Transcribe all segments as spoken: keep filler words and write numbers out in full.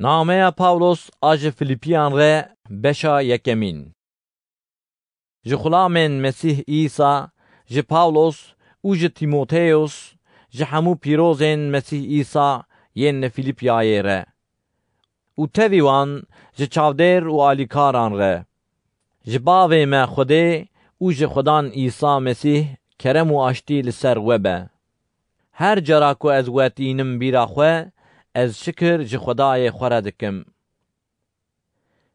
Nameya Pawlos a ji Filipiyan re, beşa yekemîn. Ji xulamên Mesîh Îsa, ji Pawlos û ji Tîmoteyos, ji hemû pîrozên Mesîh Îsa yên li Fîlîpyayê re. Û tevî wan ji çavdêr û alîkaran re. Ji Bavê me Xwedê û ji Xudan Îsa Mesîh kerem û aştî li ser we be. Her cara ku ez we tînim bîra xwe, ez şikir ji Xwedayê xwe re dikim.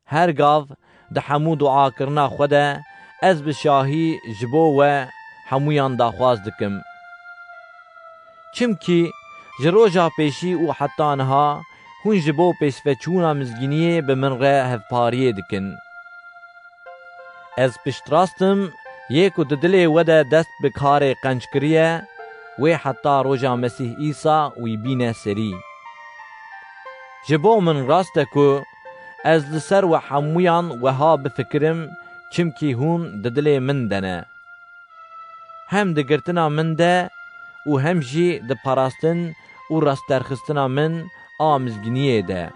Her gav di hemû duakirina xwe de ez bi şahî ji bo we hemûyan daxwaz dikim. Çimkî ji roja pêşî û heta niha hûn ji bo pêşveçûna mizgîniyê bi min re hevpariyê dikin. Ez piştrast im, yê ku di dilê we de dest bi karê qenc kiriye, wê heta roja Mesîh Îsa wî bîne serî. Ji bo min rast e ku ez li ser we hemûyan weha bifikirim, çimkî hûn di dilê min de ne. Hem di girtina min de û hem jî di parastin û rastderxistina min a mizgîniyê de.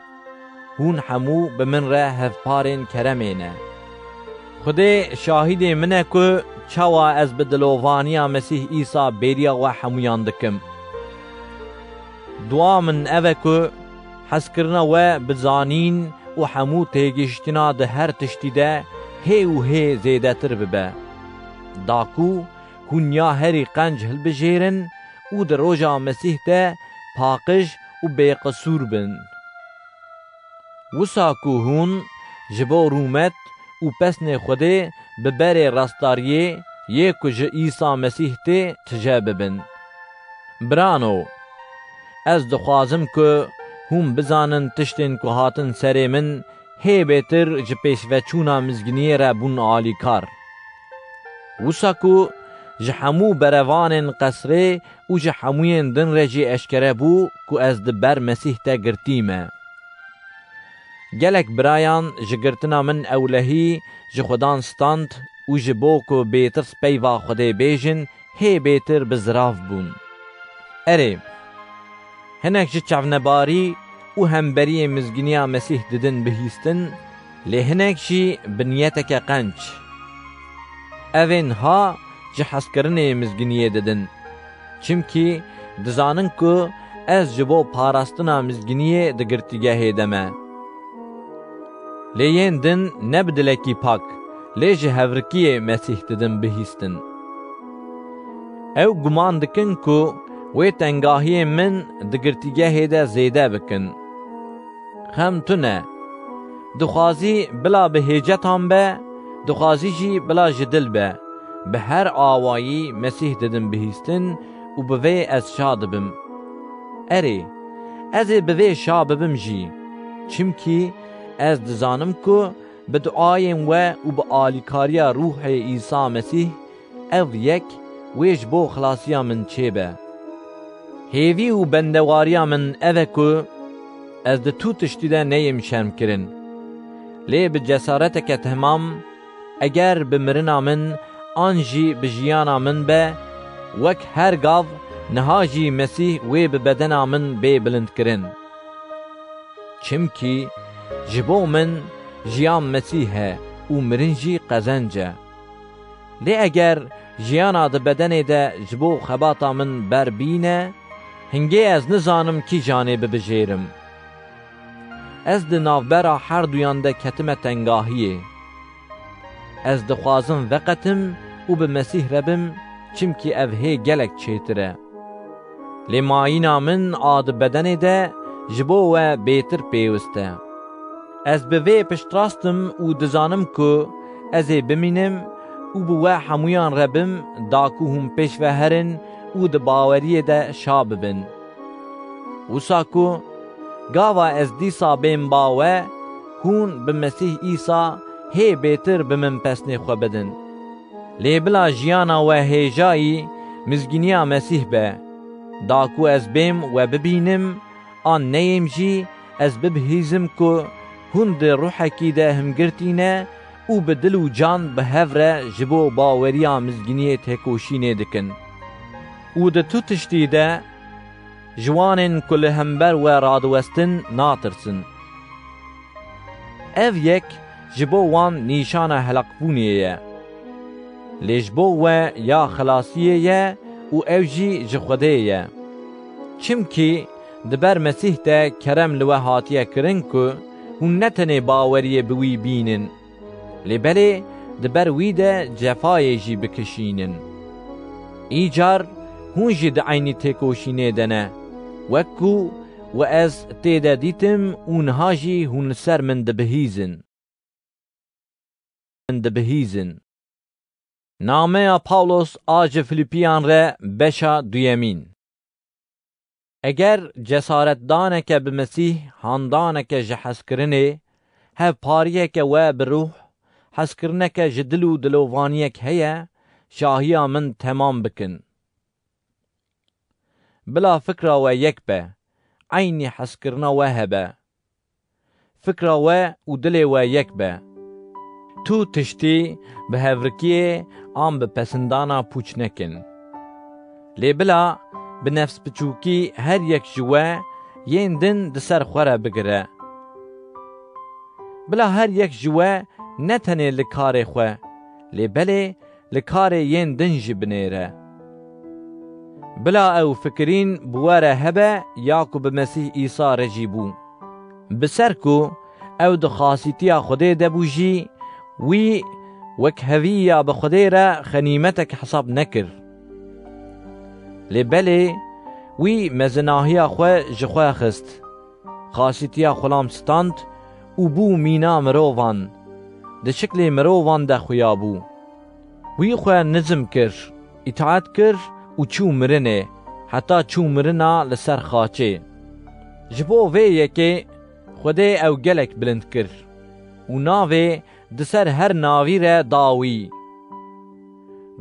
Hûn hemû bi min re hevparên keremê ne. Xwedê şahidê min e ku çawa ez bi dilovaniya Mesîh Îsa bêriya we hemûyan dikim. Dua min ev e ku hezkirina we bi zanîn û hemû têgihiştina di her tiştî de hê û hê zêdetir bibe. Da ku hûn ya herî qenc hilbijêrin û di roja Mesîh de paqij û bêqisûr bin. Wisa ku hûn ji bo rûmet û pesnê Xwedê bi berê rastdariyê yê ku ji Îsa Mesîh tê tije bibin. Birano, ez dixwazim ku hûn bizanin tiştên ku hatin serê min hê bêtir ji pêşveçûna mizgîniyê re bûn alîkar. Wisa ku ji hemû berevanên qesrê û ji hemûyên din re jî eşkere bû ku ez di ber Mesîh de girtî me. Gelek birayan ji girtina min ewlehî ji Xudan stand û ji bo ku bêtir peyva Xwedê bêjin, hê bêtir bi zirav bûn. Erê, hinek ji çavnebarî û hemberiyê mizgîniya Mesîh didin bihîstin, lê hinek jî bi niyeteke qenc. Evên ha ji hezkirinê mizgîniyê didin. Çimkî dizanin ku ez ji bo parastina mizgîniyê di girtîgehê de me. Lê yên din ne bi dilekî pak, lê ji hevrikiyê Mesîh didin bihîstin. Ew guman dikin ku wê tengahiyên min di girtîgehê de zêde bikin. Xem tune. Dixwazî bila bi hêcetan be, dixwazî jî bila ji dil be. Bi her awayî Mesîh didin bihîstin û bi vê ez şa dibim. Erê, ez ê bi vê şa bibim jî. Çimkî ez dizanim ku bi duayên we û bi alîkariya Ruhê Îsa Mesîh, ev yek wê ji bo xilasiya min çêbe. Hêvî û bendewariya min ev e ku ez di tu tiştî de neyêm şermkirin. Lê bi cesareteke temam, eger bi mirina min an jî bi jiyana min be, wek her gav niha jî Mesîh wê bi bedena min bê bilindkirin. Çimkî ji bo min jiyan Mesîh e û mirin jî qezenc e. Lê eger jiyana di bedenê de ji bo xebata min ber bîne, hingê ez nizanim kîjanê bibijêrim. Ez di navbera herduyan de ketime tengahiyê. Ez dixwazim veqetim û bi Mesîh re bim, çimkî ev hê gelek çêtir e. Lê mayîna min a di bedenê de ji bo we bêtir pêwist e. Ez bi vê piştrast im û dizanim ku ez ê bimînim û bi we hemûyan re bim, da ku hûn pêş ve herin û di baweriyê de şa bibin. Wisa ku gava ez dîsa bêm ba we, hûn bi Mesîh Îsa hê bêtir bi min pesnê xwe bidin. Lê bila jiyana we hêjayî mizgîniya Mesîh be. Da ku ez bêm we bibînim, an neyêm jî, ez bibihîzim ku hûn di ruhekî de himgirtî ne û bi dil û can bi hev re ji bo baweriya mizgîniyê têkoşînê dikin. Û di tu tiştî de ji wanên ku li hember we radiwestin natirsin. Ev yek ji bo wan nîşana helaqbûnê ye. Lê ji bo we ya xelasiyê ye û ew jî ji Xwedê ye. Çimkî di ber Mesîh de kerem li we hatiye kirin ku hûn ne tenê baweriyê bi wî bînin, lê belê di ber wî de cefayê jî bikişînin. Îcar hûn jî di eynî têkoşînê de ne, wek ku we ez tê de dîtim û niha jî hûn li ser min dibihîzin. Min dibihîzin. Nameya Pawlos a ji Filipiyan re, beşa duyemîn. Eger cesaretdaneke bi Mesîh, handaneke ji hezkirinê, hevpariyeke we bi ruh, hezkirineke ji dil û dilovaniyek heye, şahiya min temam bikin. Bila fikra we yek be, eynî hezkirina we hebe. Fikra we û dilê we yek be. Tu tiştî bi hevrikiyê an bi pesindana pûç nekin. Lê bila bi nefsbiçûkî her yek ji we yên din di ser xwe re bigire. Bila her yek ji we ne tenê li karê xwe, lê belê li karê yên din jî binêre. Bila ew fikirîn bi we re hebe ya ku bi Mesîh Îsa re jî bû. Bi ser ku ew di xasîtiya Xwedê de bû jî, wî wek heviya bi Xwedê re xenîmetek hesab nekir. Lê belê wî mezinahiya xwe ji xwe xist. Xasîtiya xulam stand û bû mîna mirovan. Di şiklê mirovan de xuya bû. Wî xwe nizm kir, îtaet kir û çû mirinê, heta çû mirina li ser xaçê. Ji bo vê yekê Xwedê ew gelek bilind kir û navê di ser her navî re da wî.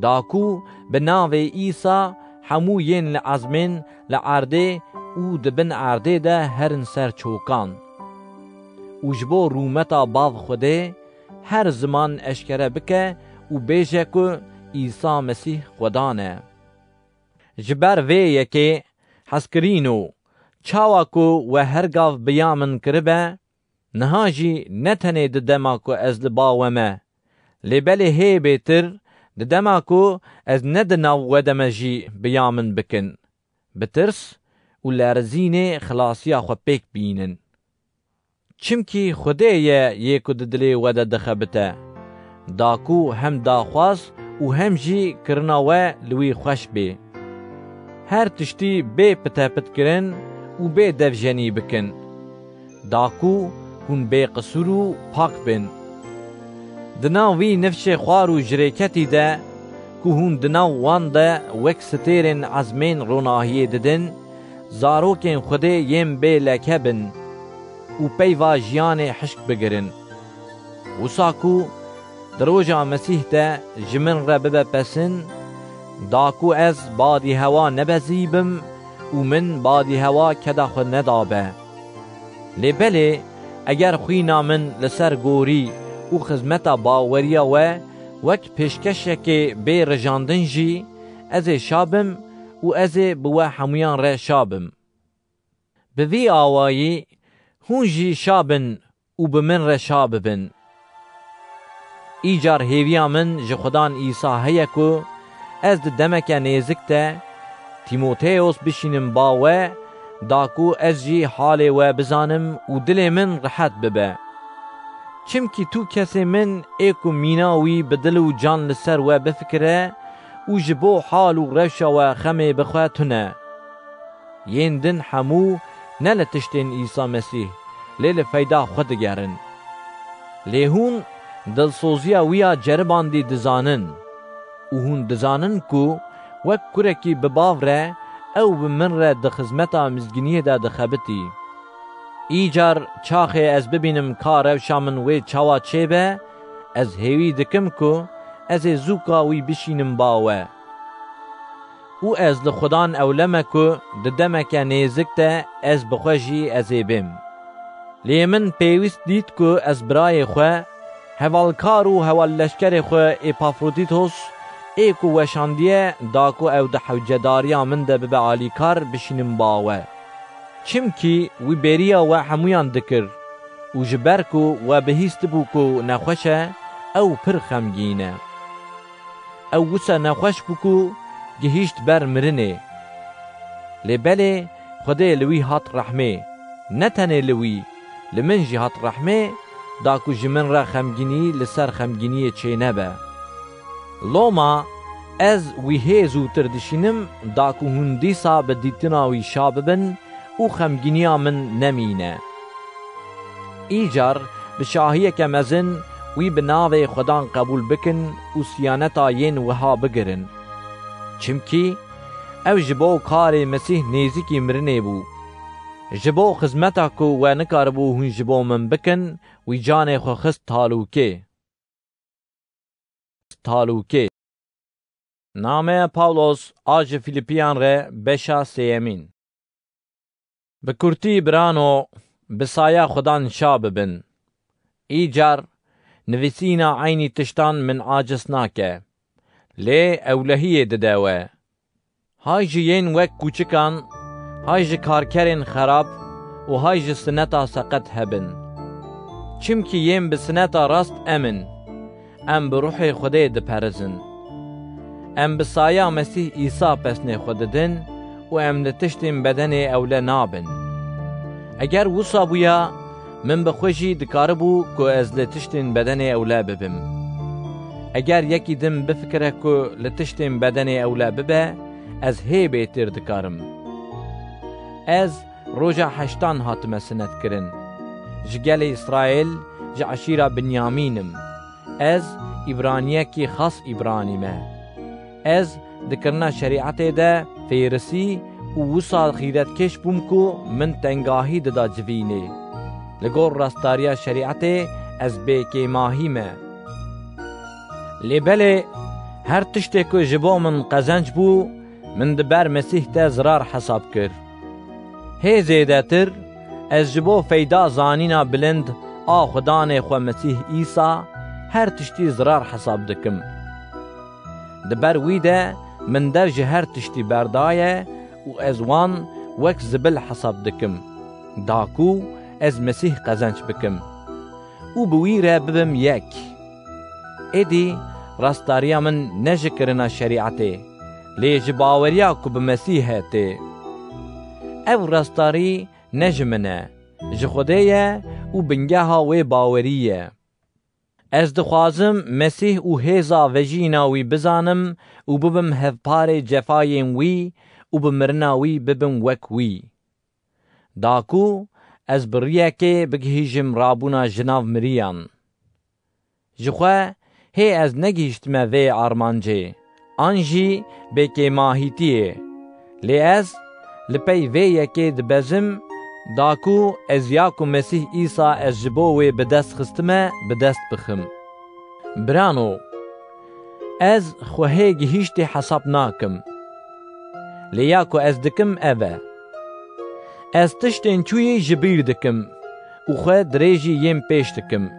Da ku bi navê Îsa hemû yên li ezmên, li erdê û di bin erdê de herin ser çokan. Û ji bo rûmeta Bav Xwedê her ziman eşkere bike û bêje ku Îsa Mesîh Xwedan e. Ji ber vê yekê hezkirîno, çawa ku we her gav bi ya min kiribe, niha jî ne tenê di dema ku ez li ba we me, lê belê hê bêtir di dema ku ez ne di nav we de me jî bi ya min bikin, bi tirs û lerizînê xilasiya xwe pêk bînin. Çimkî Xwedê ye yê ku di dilê we de dixebite, da ku hem daxwaz û hem jî kirina we li wî xweş bê. Her tiştî bê pitepitkirin û bê devjenî bikin, da ku hûn bêqisûr û pak bin. Di nav vî nifşê xwar û jirêketî de ku hûn di nav wan de wek stêrên ezmên ronahiyê didin, zarokên Xwedê yên bê leke bin û peyva jiyanê hişk bigirin. Wisa ku di roja Mesîh de ji min re bibe pesin, da ku ez badî hewa nebezîbim û min badî hewa keda xwe nedabe. Lê belê, eger xwîna min li ser gorî û xizmeta baweriya we wek pêşkeşekê bê rijandin jî, ez ê şa bim û ez ê bi we hemûyan re şa bim. Bi vî awayî hûn jî şa bin û bi min re şa bibin. Îcar hêviya min ji Xudan Îsa heye ku ez di demeke nêzik de Tîmoteyos bişînim ba we, da ku ez jî halê we bizanim û dilê min rihet bibe. Çimkî tu kesê min ê ku mîna wî bi dil û can li ser we bifikire û ji bo hal û rewşa we xemê bi xwe tune. Yên din hemû ne li tiştên Îsa Mesîh, lê li feyda xwe digerin. Lê hûn dilsoziya wî ya ceribandî dizanin û hûn dizanin ku wek kurekî bi bav re ew bi min re di xizmeta mizgîniyê de dixebitî. Îcar çaxê ez bibînim ka rewşa min wê çawa çêbe, ez hêvî dikim ku ez ê zûka wî bişînim ba we. Û ez li Xudan ewle me ku di demeke nêzik de ez bi xwe jî ez ê bêm. Lê min pêwîst dît ku ez birayê xwe, hevalkar û hewalleşkerê xwe Epafrodîtos ê ku weşandiye, da ku ew di hewcedariya min de bibe alîkar, bişînim ba we. Çimkî wî bêriya we hemûyan dikir. û ji ber ku we bihîstibû ku nexweş e, ew pir xemgîn e. Ew wisa nexweş bû ku gihîşt ber mirinê. Lê belê Xwedê li wî hat rehmê. Ne tenê li wî, li min jî hat rehmê, da ku ji min re xemgînî li ser xemgîniyê çênebe. Loma ez wî hê zûtir dişînim, da ku hûn dîsa bi dîtina wî şa bibin û xemgîniya min nemîne. Îcar bi şahiyeke mezin wî bi navê Xwedan qebûl bikin û siyaneta yên wiha bigirin. Çimkî ew ji bo karê Mesîh nêzîkî mirinê bû. Ji bo xizmeta ku we nikaribû hûn ji bo min bikin, wî canê xwe xist talûkê. Talûkê. Nameya Pawlos a ji Filipiyan re, beşa sêyemîn. Bi kurtî, birano, bi saya Xudan şa bibin. Îcar nivîsîna eynî tiştan min aciz nake. Lê ewlehiyê dide we. Hay ji yên wek kûçikan, hay ji karkerên xerab û hay ji sineta seqet hebin. Çimkî yên bi sineta rast em in. Em bi ruhê Xwedê diperizin. Em bi saya Mesîh Îsa pesnê xwe didin û em li tiştên bedenê ewle nabin. Eger wisa bûya, min bi xwe jî dikaribû ku ez li tiştên bedenê ewle bibim. Eger yekî din bifikire ku li tiştên bedenê ewle bibe, ez hê bêtir dikarim. Ez roja heştan hatime sinetkirin. Ji gelê Îsraîl, ji eşîra Binyamîn im. Ez Îbraniyekî xas Îbranî me. Ez di kirina şerîetê de fêrisî û wisa xîretkêş bûm ku min tengahî dida civînê. Li gor rastdariya şerîetê ez bêkêmahî me. Lê belê her tiştê ku ji bo min qezenc bû, min di ber Mesîh de zirar hesab kir. Hê zêdetir, ez ji bo feyda zanîna bilind a Xudanê xwe Mesîh Îsa her tiştî zirar hesab dikim. Di ber wî de min dev ji her tiştî berdaye û ez wan wek zibil hesab dikim, da ku ez Mesîh qezenc bikim û bi wî re bibim yek. Êdî rastdariya min ne ji kirina şerîetê, lê ji baweriya ku bi Mesîhe tê. Ev rastdarî ne ji min e, ji Xwedê ye û bingeha wê bawerî ye. Ez dixwazim Mesîh û hêza vejîna wî bizanim û bibim hevparê cefayên wî û bi mirina wî bibim wek wî. Da ku ez bi riyekê bigihîjim rabûna ji nav miriyan. Ji xwe hê ez negihîştime vê armancê, an jî bêkêmahîtiyê. Lê ez li pey vê yekê dibezim, da ku ez ya ku Mesîh Îsa ez ji bo wê bi dest xistime, bi dest bixim. Birano, ez xwe hê gihîştê hesab nakim. Lê ya ku ez dikim ev e. Ez tiştên çûyî ji bîr dikim û xwe dirêjî yên pêş dikim.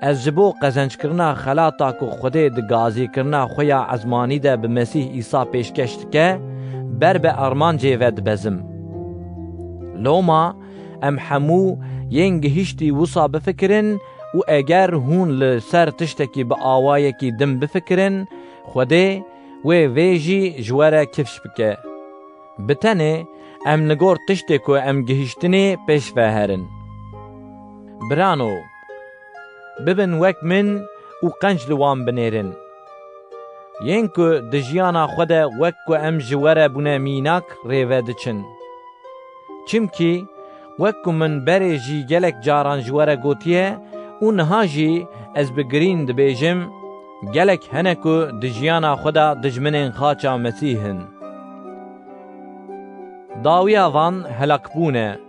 Ez ji bo qezenckirina xelata ku Xwedê di gazîkirina xwe ya ezmanî de bi Mesîh Îsa pêşkeş dike, ber bi armancê ve dibezim. Loma em hemû yên gihîştî wisa bifikirin û eger hûn li ser tiştekî bi awayekî din bifikirin, Xwedê wê vê jî ji we re kifş bike. Bi tenê em li gor tiştê ku em gihîştinê pêş ve herin. Birano, bibin wek min û qenc li wan binêrin. Yên ku di jiyana xwe de wek ku em ji we re bûne mînak rêve diçin. Çimkî wek ku min berê jî gelek caran ji we re gotiye û niha jî ez bi girîn dibêjim, gelek hene ku di jiyana xwe de dijminên xaça Mesîh in. Dawiya van helakbûn e.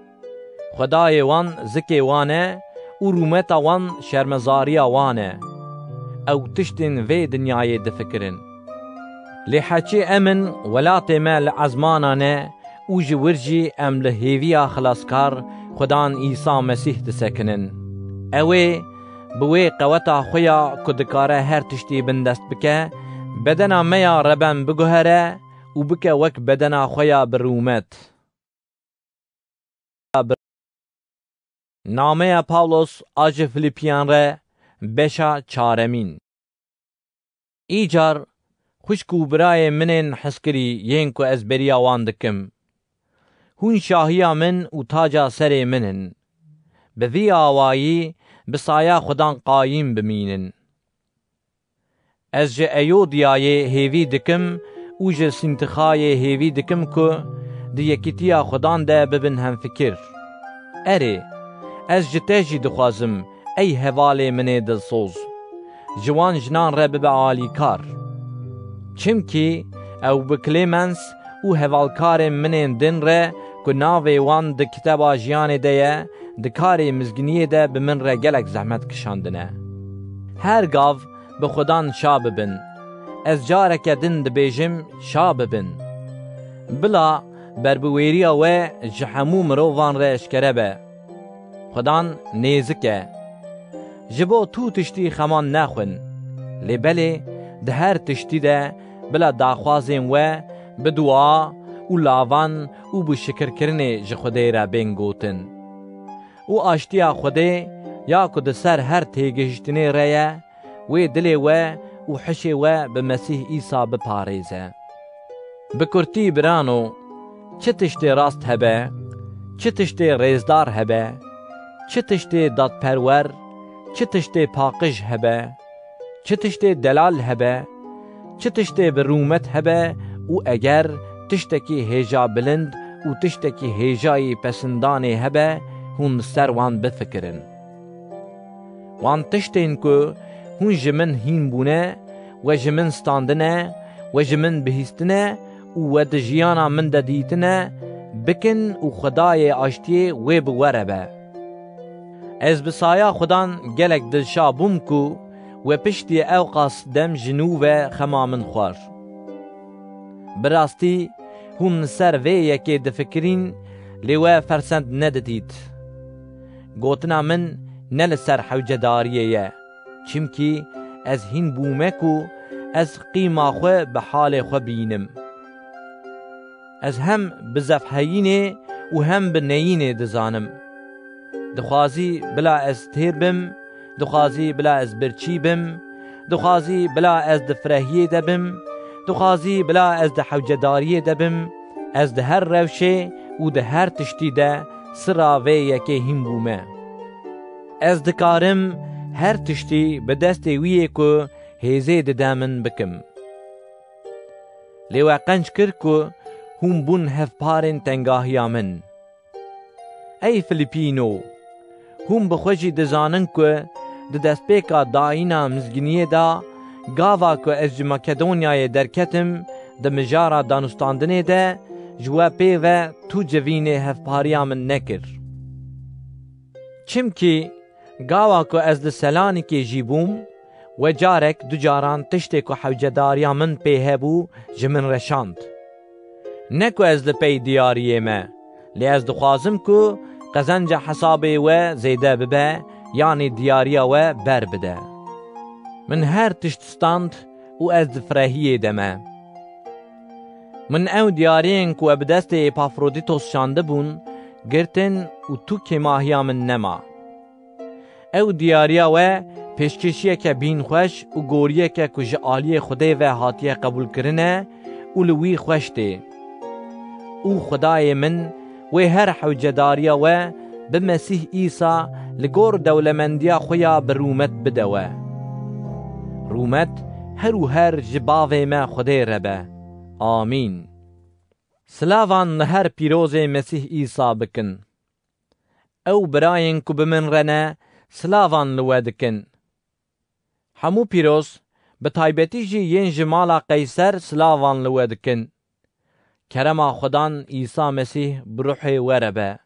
Xwedayê wan zikê wan e û rûmeta wan şermezariya wan e. Ew tiştên vê dinyayê difikirin. Lê heçî em in, welatê me li ezmanan e û ji wir jî em li hêviya Xilaskar, Xudan Îsa Mesîh disekinin. Ew ê bi wê qeweta xwe ya ku dikare her tiştî bindest bike, bedena me ya reben biguhere û bike wek bedena xwe ya bi rûmet. Nameya Pawlos a ji Filipiyan re, beşa çaremîn. Îcar, xwişk û birayê min ên hizkirî yên ku ez beriya wan dikim, hûn şahiya min û taca serê min in. Bi vî awayî bi saya Xudan qayîm bimînin. Ez ji Eyodiyayê hêvî dikim û ji Sîntixayê hêvî dikim ku di yekîtiya Xudan de bibin hemfikir. Erê, ez ji te jî dixwazim, ey hevalê min ê dilsoz, ji wan jinan re bibe alîkar. Çimkî ew bi Klemens û hevalkarên min ên din re ku navê wan di kiteba jiyanê de ye, di karê mizginiyê de bi min re gelek zehmet kişandine. Her gav bi Xudan şa bibin. Ez careke din dibêjim, şa bibin. Bila berbiwêriya we ji hemû mirovan re eşkere be. Xudan nêzik e. Ji bo tu tiştî xeman nexwin. Lê belê di her tiştî de bila daxwazên we bi dua û lavan û bi şikirkirinê ji Xwedê re bên gotin. Û aştiya Xwedê ya ku di ser her têgihiştinê re ye, wê dilê we û hişê we bi Mesîh Îsa biparêze. Bi kurtî birano, çi tiştê rast hebe, çi tiştê rêzdar hebe, çi tiştê dadperwer, çi tiştê paqij hebe, çi tiştê delal hebe, çi tiştê bi rûmet hebe û eger tiştekî hêja bilind û tiştekî hêjayî pesindanê hebe, hûn li ser wan bifikirin. Wan tiştên ku hûn ji min hîn bûne, we ji min standine, we ji min bihîstine û we di jiyana min de dîtine, bikin û Xwedayê aştiyê wê bi we re be. Ez bi saya Xudan gelek dilşa bûm ku we piştî ewqas dem ji nû ve xema min xwar. Bi rastî, hûn li ser vê yekê difikirîn, lê we fersend nedidît. Gotina min ne li ser hewcedariyê ye, çimkî ez hîn bûme ku ez qîma xwe bi halê xwe bînim. Ez hem bi zefheyînê û hem bi neyînê dizanim. Dixwazî bila ez têr bim, dixwazî bila ez birçî bim, dixwazî bila ez di firehiyê de bim, dixwazî bila ez di hewcedariyê de bim, ez di her rewşê û di her tiştî de sira vê yekê hîn bûme. Ez dikarim her tiştî bi destê wî yê ku hêzê dide min bikim. Lê we qenc kir ku hûn bûn hevparên tengahiya min. Ey Filipîno, hûn bi xwe jî dizanin ku di destpêka dayîna mizginiyê de, gava ku ez ji Makedonyayê derketim, di mijara danûstandinê de ji we pê ve tu civînê hevpariya min nekir. Çimkî gava ku ez li Selanikê jî bûm, we carek du caran tiştê ku hewcedariya min pê hebû ji min re şand. Ne ku ez li pey diyariyê me, lê ez dixwazim ku qezenca hesabê we zêde bibe, yanî diyariya we ber bide. Min her tişt stand û ez di firehiyê de me. Min ew diyariyên ku we bi destê Epafroditos şandibûn, girtin û tu kêmahiya min nema. Ew diyariya we pêşkêşiyeke bînxweş û goriyeke ku ji aliyê Xwedê ve hatiye qebûlkirine û li wî xweş tê. Û Xwedayê min wê her hewcedariya we bi Mesîh Îsa li gor dewlemendiya xwe ya bi rûmet bide we. Rûmet her û her ji Bavê me Xwedê re be. Amîn. Silavan li her pîrozê Mesîh Îsa bikin. Ew birayên ku bi min re ne, silavan li we dikin. Hemû pîroz, bi taybetî jî yên ji mala Qeyser silavan li we dikin. Kerema Xudan Îsa Mesîh bi ruhê we re be.